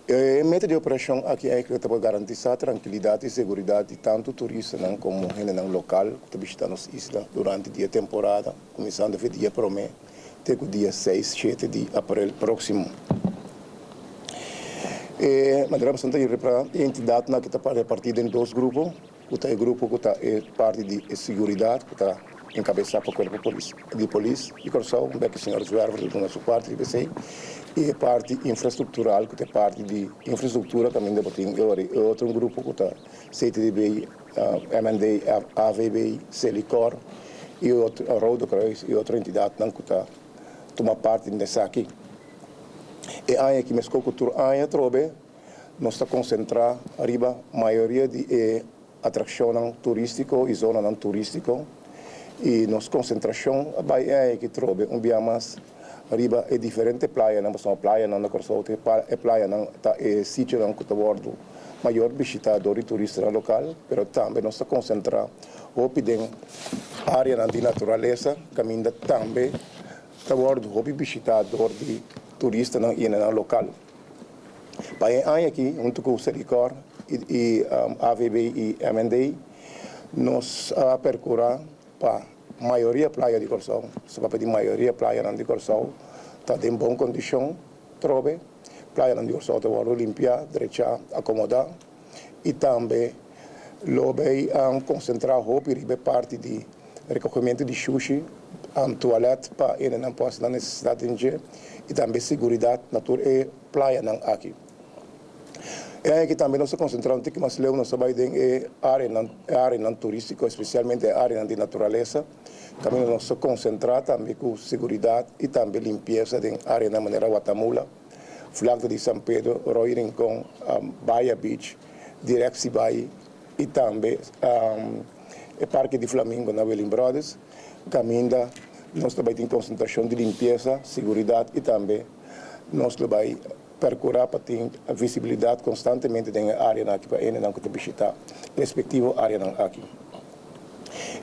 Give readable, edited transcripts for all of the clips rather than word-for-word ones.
E meta di operashon aki eigenlijk ta pa garantisá trankilidat i seguridat di tantu turistanan komo hendenan lokal ku ta bishitá nos isla durante di e temporada, kuminsando for dia promé te ku dia seis, shete di aprel próksimo. E manera bastante repará e entidatnan aki ta repartí den dos grupo. Ku ta e grupo ku ta e parti di e siguridat ku ta enkabesá pa Kuerpo Polis di Polis di Kòrsou, un bek señor Zwerver ta duna su parti riba esei, i e parti infrastruktural ku ta e parti di infrastruktura kaminda bo tin e ora e otro un grupo ku ta CTDB, MND, AVB, Selikor i otro Rode Kruis i otro entidatnan ku ta tuma parti den esaki. E aña aki meskos ku tur aña atrobe. Nos ta konsentrá riba mayoria di e atrakshonnan turístiko i zonanan turístiko i nos konsentrashon a bai e aña aki trobe un bia mas riba e diferente playanan pasobra playanan na Kòrsou ta e playanan ta e sitionan ku ta wòrdu mayor bishitá dor di turistanan lokal, pero tambe nos ta konsentrá hopi den áreanan di naturalesa kaminda tambe ta wòrdu hopi bishitá dor di turistanan i hendenan lokal. Pa e aña aki, huntu ku Selikor i AVB i MND, nos a perkurá pa mayoria playa di Kòrsou, nos a papia di mayoria playanan di Kòrsou ta den bon kondishon trobe. Playanan di Kòrsou ta wòrdu limpiá, drechá, akomodá i tambe lo bay konsentrá hopi riba e parti di rekogementu di shushi, tualèt pa hendenan por hasi nan nesesidat den dje i tambe seguridat na tur e playanan aki. E aña aki tambe nos ta konsentrá un tiki mas leu, nos ta bai den e áreanan e áreanan turístiko, espesialmente e áreanan di naturalesa, kaminda nos ta konsentrá tambe ku seguridat i tambe limpiesa den áreanan manera Watamula, Vlakte di San Pedro, Rooi Rincon, Baya Beach, Directie Baai i tambe e Parke di Flamingo na Welling Brothers, kaminda nos ta bai tin konsentrashon di limpiesa, seguridat i tambe nos lo bai perkurá pa tin visibilidat konstantemente den e áreanan aki pa hendenan ku ta bishitá respektivo áreanan aki.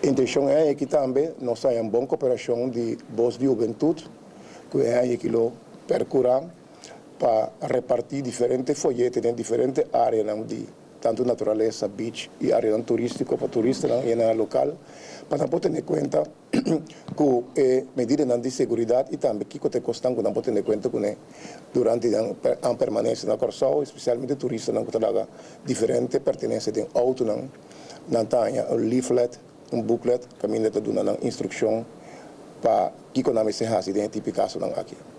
Intenshon e aña aki tambe nos ta haña un bon koperashon di Bos di Hubentut ku e aña aki lo perkurá pa repartí diferente foyete den diferente áreanan di tantu naturalesa, beach i áreanan turístiko pa turistanan i hendenan lokal pa nan por tene kuenta ku e medidanan di seguridat i tambe kiko ta e kosnan ku nan por tene kuenta kuné durante nan permanencia na Kòrsou, espesialmente turistanan ku ta laga diferente pertenensia den outonan, nan ta haña un leaflet, un booklet kaminda ta duna nan instrukshon pa kiko nan mester hasi den e tipo di kasonan aki.